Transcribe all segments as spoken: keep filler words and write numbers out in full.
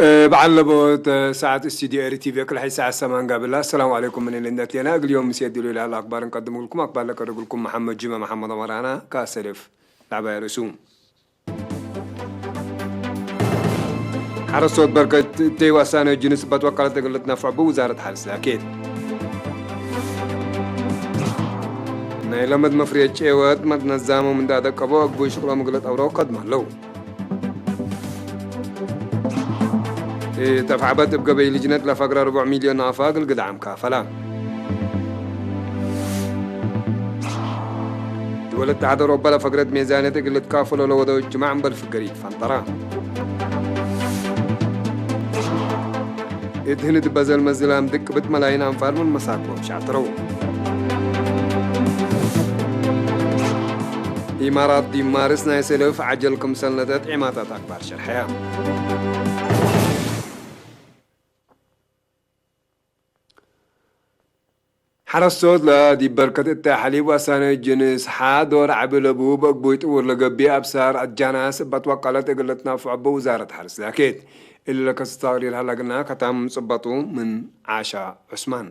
እብ ዐለቦት ሰዓት ስቱድዮ ኤሪ ቲቪ እክል ሐይ ሰዓት ሰማን ጋብላ። አሰላሙ ዐለይኩም ምን እንዴ አትሌና። እግል ዮም ምሴ ዲሉ ለሀለ አክባር እንቀድም እግልኩም። አክባር ለቀርብ እግልኩም መሐመድ ጅመ መሐመድ ዐመራና። ካሰልፍ ለዐባይ ርእሱ። ሐረስቶት በርከት እተይ ወአሳኖ ጅንስ እባት ወቃለት እግል ልትነፈዕ እቡ ውዛረት ሐርስ ላኬት። ናይ ለመድ መፍርየት ጨወት መትነዛሞም እንዳ አደቀቦ አግቡይ ሽቅሎም እግል ልጠውረው ከድመ ዐለው። ኢተፍዐበት እብ ገበይ ልጅነት ለፈግረ ርቡዕ ሚልዮን ናፋ እግል ግድዓም ካፈላ። ድወል እተሓድ አውሮፓ ለፈግረት ሜዛንየት እግል ልትካፈሎ ለወደው እጅትማዕ እምበል ፍገሪት ፈንጠራ። እት ህንድ በዘል መዝላም ድቅብት መላይን አንፋር ምን መሳክቦም ሻጥረው። ኢማራት ዲብ ማርስ ናይ ሰልፍ ዐጀል ክምሰል ነደት ዒማታት አክባር ሸርሐያ። ሐረስቶት ለዲብ በርከት እተ ሐሊብ ወአሳኖ ጅንስ ሐ ዶር ዐቢ ለቡ በእግቡይ ጥውር ለገብእ አብሳር አጃናስ እባት ወቃለት እግል ልትናፈዕ እቡ ውዛረት ሐርስ ላኬት። እሊ ለከስስ ተቅሪር ሀለ ግና ከታም ጽበጡ ምን ዓሻ ዑስማን።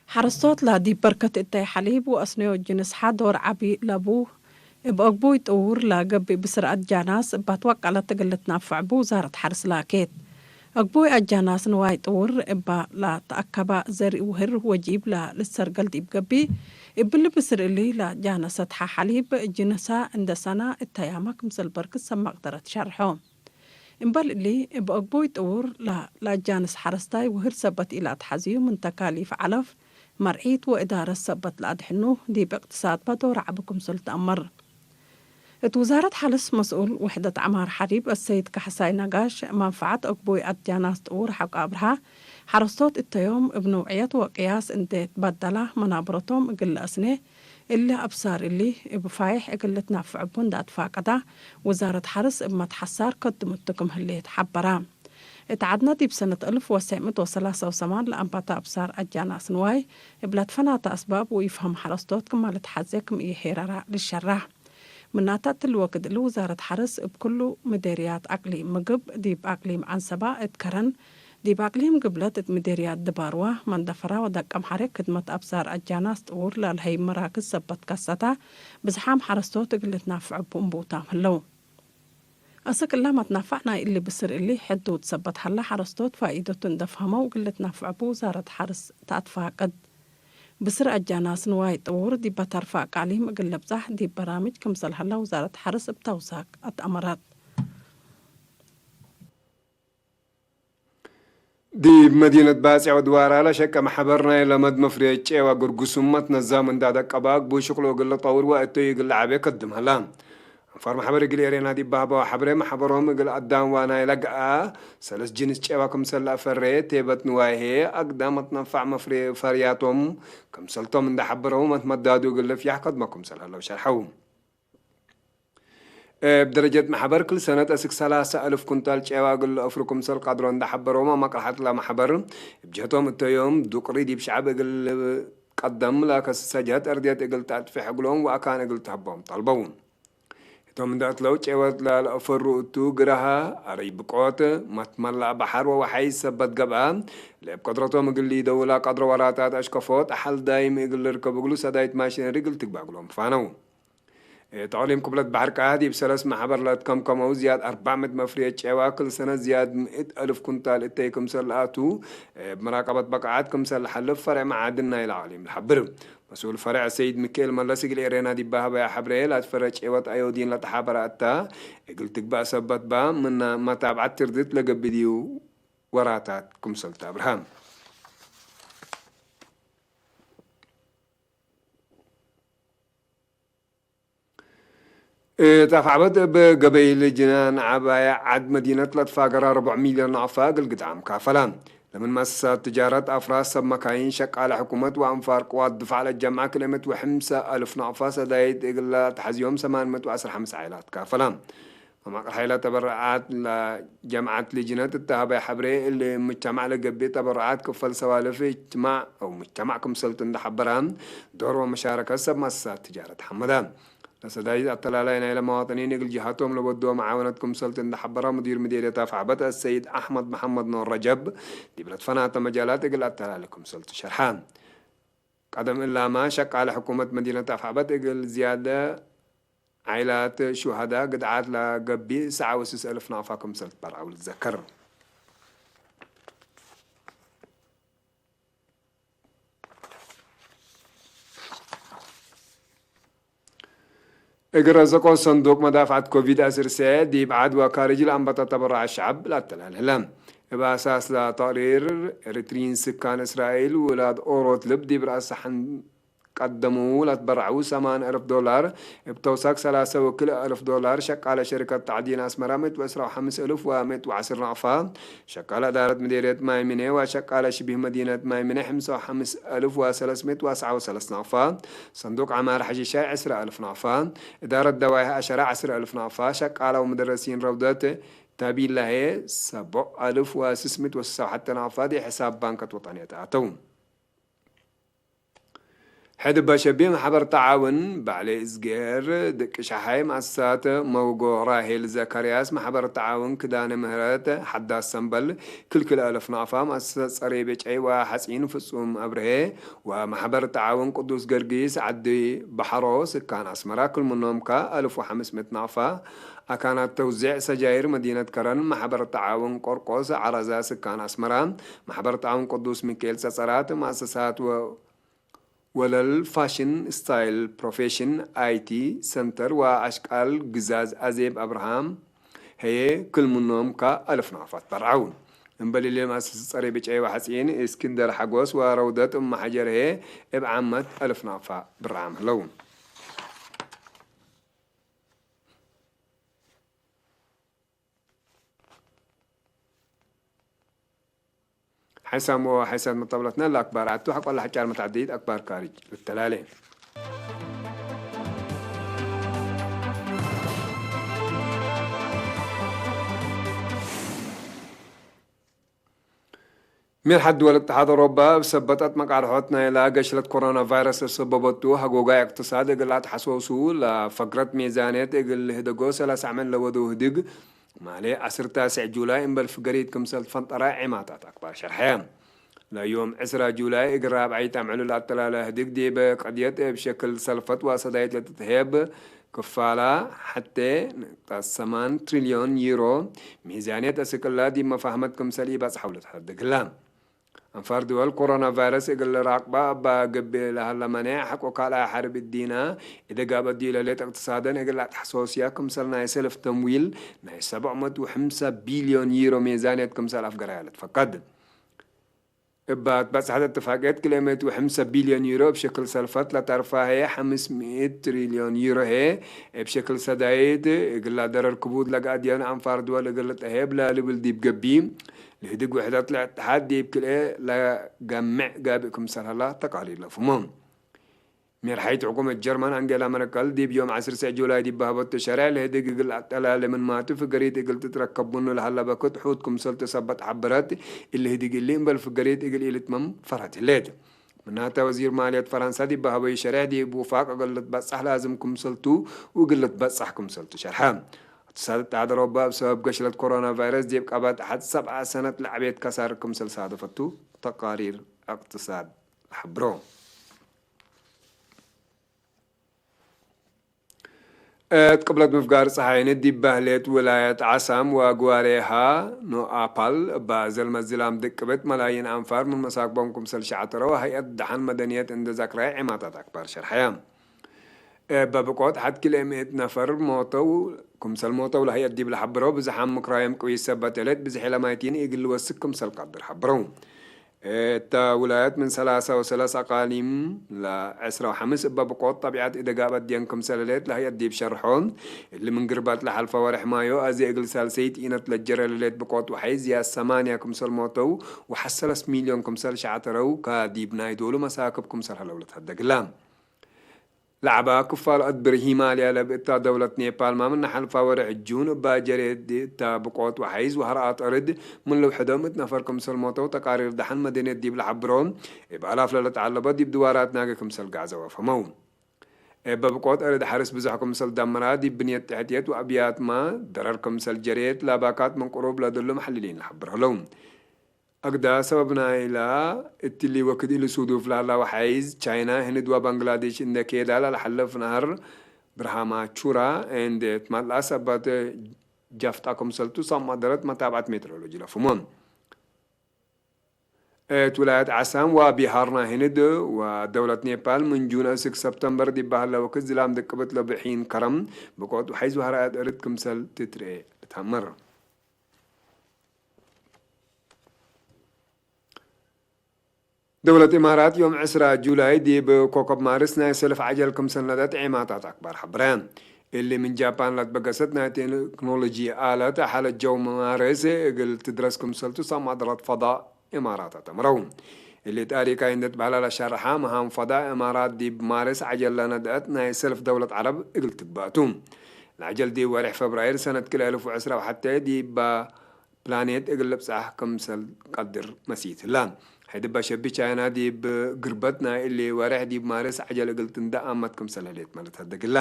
ሐረስቶት ለዲብ በርከት እተይ ሐሊብ ወአስነዮ ጅንስ ሐ ዶር ዐቢ ለቡ፣ እብ አግቡይ ጥውር ለገብእ ብስር አጃናስ እባት ወቃለት እግል ልትናፈዕ እቡ ውዛረት ሐርስ ላኬት። አግቡይ አጃናስ ንዋይ ጥውር እባ ለተአከበ ዘርእ ውህር ወጂብ ለልትሰርገል ዲብ ገብእ፣ እብሊ ብስር እሊ ለአጃነሰት ሐ ሐሊብ ጅንሳ እንደ ሰና እተያመ ክምሰል በርክት ሰብ መቅደረት ሸርሖ። እምበል እሊ፣ እብ አግቡይ ጥውር ለ-፣ ለአጃንስ ሐረስታይ ውህር ሰበት ኢለአትሐዝዩ ምን ተካሊፍ ዐለፍ፣ መርዒት ወእዳረት ሰበት ለአድሕኑ፣ ዲብ እቅትሳድበ ዶር ዐቢ ክምሰል ተአመር። እት ውዛረት ሐርስ መስኡል ውሕደት ዐማር ሐሪብ አሰይድ ካሕሳይ ነጋሽ፣ መንፈዐት አግቡይ አጃናስ ጥውር ሐቆ አብርሃ፣ ሐረስቶት እተዮም እብ ነውዕየት ወቅያስ እንዴ ትበደላ መናብረቶም እግል ለአስኔ፣ እሊ አብሳር እሊ እብ ፋይሕ እግል ልትናፈዕ እቡ እንደ አትፋቀዳ፣ ውዛረት ሐርስ እብ መትሐሳር ከድምቱ ክም ህሌት ሐበራ። እት ዐድነ ዲብ ሰነት አልፍ ወትሰዕ ምእት ወሰላሳ ወሰማን ለአንበተ አብሳር አጃናስ ንዋይ፣ እብ ለትፈናተ አስባብ ወኢፍሀም ሐረስቶት ክመ ልትሐዜ ክም ኢሄረራ ልሸራህ። ምናተ እትሊ ወክድ እሊ ውዛረት ሐርስ እብ ክሉ ምዴርያት አቅሊም ምግብ፣ ዲብ አቅሊም ዐንሰበ እት ከረን፣ ዲብ አቅሊም ግብለት እት ምዴርያት ድባርወ፣ መንደፈራ ወደቀምሐሬ ክድመት አብሳር አጃናስ ጥውር ለልሀይብ መራክዝ ሰበት ከሰተ፣ ብዝሓም ሐረስቶት እግል ልትናፈዕ እቡ እንቡታም ህለው። አስክ እለ መትናፈዕ ናይ እሊ ብስር እሊ ሕዱድ ሰበት ሀለ፣ ሐረስቶት ፋኢደቱ እንደ ፈሀመው እግል ልትናፈዕ እቡ ውዛረት ሐርስ ተአትፋቅድ። ብስር አጃናስ ንዋይ ጥውር ዲበ ተርፍ አቃሊም እግል ልብጻሕ ዲብ በራምጅ ክምሰል ሀለ ውዛረት ሐርስ እብ ተውሳክ አትአመረት። ዲብ መዲነት ባጽዕ ወድዋራ ለሸቀ መሐበር ናይ ለመድ መፍርየት ጨዋ ግርጉሱም መትነዛም እንዳ ደቀባግ ቡ ሽቅሎ እግል ልጠውር ወእተዩ እግል ለዐቤ ከድም ሀላ። አንፋር መሐበር እግል ኤሬና ዲብ በሀበው ሐብሬ መሐበሮም እግል አዳም ዋናይ ለገአ ሰለስ ጅንስ ጨዋ ክምሰል ለአፈሬ ቴበት ንዋይ ህዬ አግዳም መትነፋዕ መፍርየ ፈርያቶም ክምሰልቶም እንዳ ሐበረው መትመዳዱ እግል ልፍያሕ ከድመ ክምሰል ሀለው ሸርሐው። እብ ደረጀት መሐበር፣ ክል ሰነት አስክ ሰላሰ አልፍ ኩንታል ጨዋ እግል ለአፍሩ ክምሰል ቀድሮ እንደ ሐበሮም፣ አመቅርሐት ለመሐበር እብ ጀህቶም እተዮም ዱቅሪ ዲብ ሸዐብ እግል ልቀደም ለከሰሰ ጀህት አርድየት እግል ተአጥፌሕ እግሎም ወአካን እግል ተሀቦም ጠልበው። ህቶም እንደ እትለው ጨወት ለለአፈሩ እቱ፣ ግራሃ፣ አረይ ብቆት፣ መትመላእ በሐር ወወሐይዝ ሰበት ገብአ፣ ለእብ ቀድረቶም እግል ሊደውላ ቀድሮ ወራታት አሽከፎት አሐል ዳይም እግል ልርከብ እግሉ ሰዳይት ማሽነሪ እግል ትግባእ እግሎም ፋነው። እት አቅሊም ቅብለት በሐር ቃ ዲብ ሰለስ መሐበር ለትከምከመው ዝያድ አርበዕ ምእት መፍርየት ጨዋ፣ ክል ሰነት ዝያድ ምእት አልፍ ኩንታል እተይ ክምሰል ለአቱ፣ እብ መራቀበት በቃዓት ክምሰል ለሐልፍ ፈርዕ መዓድን ናይለ አቅሊም ለሐብር። መስኡል ፈርዕ ሰይድ ሚካኤል መለስ እግል ኤሬና ዲብ ሀበያ ሐብሬ፣ ለአትፈረ ጨወት አዮዲን ለተሓበረ አታ፣ እግል ትግባእ ሰበት ባ፣ ምነ መታብዐት ትርድት ለገብእ ዲብ ወራታት ክምሰል ተአብርሀ። እት አፍዐበት እብ ገበይል ጅናን ዐባየ ዐድ መዲነት ለትፋገራ ርቡዕ ሚልዮን ናቅፋ እግል ግድዓም ካፈላ። ለምን መአሰሳት ትጃረት፣ አፍራስ፣ ሰብ መካይን፣ ሸቃለ ሕኩመት ወአንፋር ቅዋት ድፋዕ ለጀምዐ ክልኤ ምእት ወሐምሰ አልፍ ናቅፋ ሰዳይት እግል ለአትሐዝዮም ሰማን ምእት ወዐስር ሐምስ ዓኢላት ካፈላ። መማቅር ሐይለ ተበረዓት ለጀምዐት ልጅነት እተ ሀበይ ሐብሬ፣ እሊ ሙጅተማዕ ለገብእ ተበረዓት ክፈል ሰዋልፍ እጅትማዕ አው ሙጅተማዕ ክምሰልቱ እንደ ሐበረ፣ ዶር ወመሻረከት ሰብ መአሰሳት ትጃረት ሐመደ። ለሰዳይት አተላላይ ናይለ መዋጥኒን እግል ጀሀቶም ለወድዎ መዓወነት ክምሰልቱ እንደ ሐበረ ሙዲር ምዴርየት አፍዐበት አሰይድ አሕመድ መሐመድ ኖር ረጀብ፣ ዲብ ለትፈናተ መጃላት እግል አተላለ ክምሰልቱ ሸርሐ። ቀደም እላመ፣ ሸቃለ ሕኩመት መዲነት አፍዐበት እግል ዝያደ ዓይላት ሹሀዳ ግድዓት ለገብእ ሰዓ ወስስ እልፍ ናቅፋ ክምሰል ትበርዐው ልትዘከር። እግል ረዘቆ ሰንዱቅ መዳፍዐት ኮቪድ አስር ዲብ ዐድ ወካርጅ ለአንበተ ተበረዐ ሸዐብ ለአተላልህለ። እብ አሳስ ለተቅሪር፣ ኤሪትሪን ስካን እስራኤል ውላድ ኦሮት ልብ ዲብ ረአስ ሰሐን ቀደሙ ለትበረዐው ሰማን እልፍ ዶላር፣ እብ ተውሳክ ሰላሰ ወክልኤ እልፍ ዶላር፣ ሸቃለ ሸሪከት ተዕዲን አስመራ ምእት ወዕስራ ወሐምስ እልፍ ወምእት ወዐስር ናቅፋ፣ ሸቃለ እዳረት ምዴርየት ማይ ምኔ ወሸቃለ ሽቢህ መዲነት ማይ ምኔ፣ ሕምሳ ወሐምስ እልፍ ወሰለስ ምእት ወአስዓ ወሰለስ ናቅፋ፣ ሰንዱቅ ዐማር ሐሺሻይ ዕስራ እልፍ ናቅፋ፣ እዳረት ደዋይህ አሸረ ዐስር እልፍ ናቅፋ፣ ሸቃለ ወመደረሲን ረውደት ታቢላሄ ሰቦዕ እልፍ ወስስ ምእት ወስሳ ወሐተ ናቅፋ ዲብ ሕሳብ ባንከት ወጠንየት አተው። ሕድ በሸቢ መሕበር ተዓውን ባዕሌ እዝጌር ድቂ ሸሓይ መአሰሳት መውጎ ራሄል ዘከርያስ መሕበር ተዓውን ክዳነ ምህረት ሐዳስ ሰምበል ክልክል አለፍ ናፋ መአሰሰት ጸሬ ቤጨይ ወሐጺን ፍጹም አብርሄ ወመሕበር ተዓውን ቅዱስ ገርጊስ ዐዲ በሐሮ ስካን አስመራ ክል ምኖም ከአልፍ ወሐምስ ምእት ናፋ አካናት ተውዜዕ ሰጃይር መዲነት ከረን መሕበር ተዓውን ቆርቆስ ዐረዛ ስካን አስመራ መሕበር ተዓውን ቅዱስ ሚካኤል ጸጸራት መአሰሳት ወ ወለል ፋሽን ስታይል ፕሮፌሽን አይ ቲ ሰንተር ወአሽቃል ግዛዝ አዜብ አብርሃም ህዬ ክል ምኖም ከአልፍ ናቅፋ ትበርዐው። እምበል እሊ መአሰሰት ጸሬ ብጨይ ወሐጺን እስክንደር ሐጎስ ወረውደት እም ሐጀር ህዬ እብ ዓመት አልፍ ናቅፋ ብርዓም ህለው። ሐይሳም ወሐይሳት መጠብለትነ ለአክባር አቱ ሐቆ ለሐጫር መትዐደይት አክባር ካርጅ ልተላሌ። ሚርሐት ድወል እትሓድ አውሮባ እብ ሰበጠት መቃርሖት ናይላ ገሽለት ኮሮና ቫይረስ እብ ሰበበቱ፣ ሀጎጋይ እቅትሳድ እግል አትሐሰሱ ለፈግረት ሜዛንየት እግል ልህደጎ ሰላስ ዓመት ለወደው ህድግ፣ ማሌ ዐስር ታስዕ ጁላይ እምበል ፍገሪት ክምሰል ትፈንጠረ ዔማታት አክባር ሸርሐየ። ለዮም ዕስራ ጁላይ እግል ራብዐይት አምዕሉ ለአተላለ ህድግ ዲብ ቀድየት እብ ሸክል ሰልፈት ወሰዳይት ለትትሄብ ክፋላ ሐቴ ንቅጠት ሰማን ትሪልዮን ዩሮ ሚዛንየት አስክ እላ ዲብ መፋህመት ክምሰል ኢበጽሐው ልትሐደግ እላ። አንፋር ድወል ኮሮና ቫይረስ እግል ልራቅባ እባ ገብእ ለሀለ መኔዕ ሐቆ ካልኣይ ሐርብ እዲነ ኢደጋብ እዲለ ሌጠ እቅትሳደን እግል ለአትሐሶስያ ክምሰል ናይ ሰልፍ ተምዊል ናይ ሰብዕ መቱ ወሐምሳ ቢልዮን ዩሮ ሜዛንየት ክምሰል አፍገራያ ልትፈቀድ። እባ ትበጽሐት እትፋቅየት ክልኤ ምእት ወሐምሳ ቢልዮን ዩሮ እብ ሸክል ሰልፈት ለጠርፋ ህዬ፣ ሐምስ ምእት ትሪልዮን ዩሮ ህዬ እብ ሸክል ሰዳይት እግላ ደረር ክቡድ ለገአድየን አንፋር ድወል እግል ልጠሄብ ለልብል ዲብ ገብእ፣ ለህድግ ውሕደት ለእትሓድ ዲብ ክልኤ ለገምዕ ጋብእ ክምሰል ሀላ ተቃሪር ለፍሞ። ሜርሐይት ሕኩመት ጀርመን አንጌላ መርከል ዲብ ዮም ዐስር ጁላይ ዲብ በሀበቱ ሸሬዕ ለህድግ እግል አጠላሌ ምንማቱ ፍገሪት እግል ትትረከብ ምኑ ለሀለ በክት ሑት ክምሰል ትሰበት ሐበረት። እሊ ህድግ እሊ እምበል ፍገሪት እግል ኢልትመም ፈርሀት ህሌት። ምናተ ወዚር ማልየት ፈረንሳ ዲብ በሀበዩ ሸሬዕ ዲብ ውፋቅ እግል ልትበጸሕ ላዝም ክምሰልቱ ወእግል ልትበጸሕ ክምሰልቱ ሸርሐ። እቅትሳድ እትሓድ አውሮባ እብ ሰበብ ገሽለት ኮሮና ቫይረስ ዲብ ቀበት ሐድ ሰብዓ ሰነት ለዐቤት ከሳር ክምሰል ሳደፈቱ ተቃሪር እቅትሳድ ለሐብሮ። እት ቅብለት ምፍጋር ጸሓይን ዲብ በህሌት ውላየት ዐሳም ወግዋሬሃ ኖአፓል እባ ዘልመት ዝላም ድቅብት መላይን አንፋር ምን መሳክቦም ክምሰል ሸዐተረው ሀይአት ደሐን መደንየት እንዴ ዘክረየ ዔማታት አክባር ሸርሐየ። እበ ብቆት ሐድ ክልኤ ምእት ነፈር ሞተው፣ ክምሰል ሞተው ለሀይአት ዲብ ለሐብረው ብዝሓም ምክራዮም ቅዊት ሰበት እለት ብዝሒ ለማይቲን እግል ልወስክ ክምሰል ቀድር ሐብረው። እተ ውላየት ምን ሰላሳ ወሰለስ አቃሊም ለዐስራ ወሐምስ እበ ብቆት ጠቢዐት ኢደጋብ አድየን ክምሰል ህሌት ለሀይአት ዲብ ሸርሖ፣ እሊ ምን ግርባት ለሐልፈ ወርሕ ማዮ አዜ እግል ሳልሰይት ኢነት ለጀረ ለህሌት ብቆት ወሐይዝ ዝያድ ሰማንያ ክምሰል ሞተው ወሐሰለስ ሚልዮን ክምሰል ሸዐተረው ከዲብ ናይ ዶሉ መሳክብ ክምሰል ሀለው ለትሀደግላ። ለዐባ ክፋል አድብር ሂማልያ ለብእታ ደውለት ኔፓል ማምነ ሐልፋ ወርሕ ጁን እባ ጀሬት እታ ብቆት ወሐይዝ ወሀርአት አርድ ምን ልውሕዶም እት ነፈር ክምሰል ሞተው ተቃሪር ደሐን መደንየት ዲብ ለሐብሮ፣ እብ አላፍ ለለተዐለቦ ዲብ ድዋራት ናገ ክምሰል ጋዘወ ፈመው። እበ ብቆት እርድ ሐርስ ብዞሕ ክምሰል ደመራ፣ ዲብ ብንየት ተሕትየት ወአብያትመ ደረር ክምሰል ጀሬት ላባካት ምን ቅሩብ ለድሉ መሐልሊን ለሐብር ህለው። አግዳ ሰበብ ናይላ እትሊ ወክድ እሊ ሱዱፍ ላላ ወሐይዝ ቻይና፣ ህንድ ወባንግላዴሽ እንደ ኬዳ ላለሐልፍ ነሀር ብርሃማቹራ እንዴ ትመልአ ሰበት ጃፍጣ ክምሰልቱ ሰማደረት መታብዐት ሜትሮሎጂ ለፍሞ። እት ውላየት ዐሳም ወቢሃር ናይ ህንድ ወደውለት ኔፓል ምን ጁን እስክ ሰብተምበር ዲብ በህለ ወክድ ዝላም ድቅብት ለብሒን ከረም ብቆት ወሐይዝ ወሀራያት እርድ ክምሰል ትትርኤ ልትአመር። ደውለት ኢማራት ዮም ዕስራ ጁላይ ዲብ ኮከብ ማርስ ናይ ሰልፍ ዐጀል ክምሰል ነደአት ዔማታት አክባር ሐብረ። እሊ ምን ጃፓን ለትበገሰት ናይ ቴክኖሎጂ አለት ሐለት ጀው ማርስ እግል ትድረስ ክምሰልቱ ሰማደረት ፈዳእ ኢማራት አተምረው። እሊ ታሪካይ እንዴ ትበህለ ለሸርሐ መሃም ፈዳእ ኢማራት ዲብ ማርስ ዐጀል ለነደአት ናይ ሰልፍ ደውለት ዐረብ እግል ትግበእ ቱ። ለዐጀል ዲብ ወሬሕ ፈብራይር ሰነት ክልኤ አልፍ ወዕስራ ወሐቴ ዲብ ፕላኔት እግል ልብጻሕ ክምሰል ቀድር መሲት ህላ። ሕድ እበ ሸቢ ቻይና ዲብ ግርበት ናይ እሊ ወሬሕ ዲብ ማርስ ዐጀል እግል ትንደእ አመት ክምሰል ህሌት መለትሀደግ ህላ።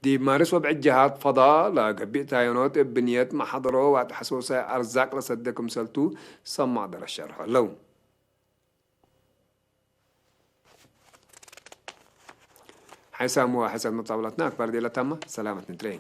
ዲብ ማርስ ወብዕድ ጀሃት ፈዳ ለገብእ ታየኖት እብ ብንየት መሐደሮ ወአትሐሶሳይ አርዛቅ ለሰደ ክምሰልቱ ሰማዕደረ ሸርሖ ህለው። ሓይሳም ወሐሰት መጣብላትና አክባር ዴለታማ ሰላመት ንትረኤ።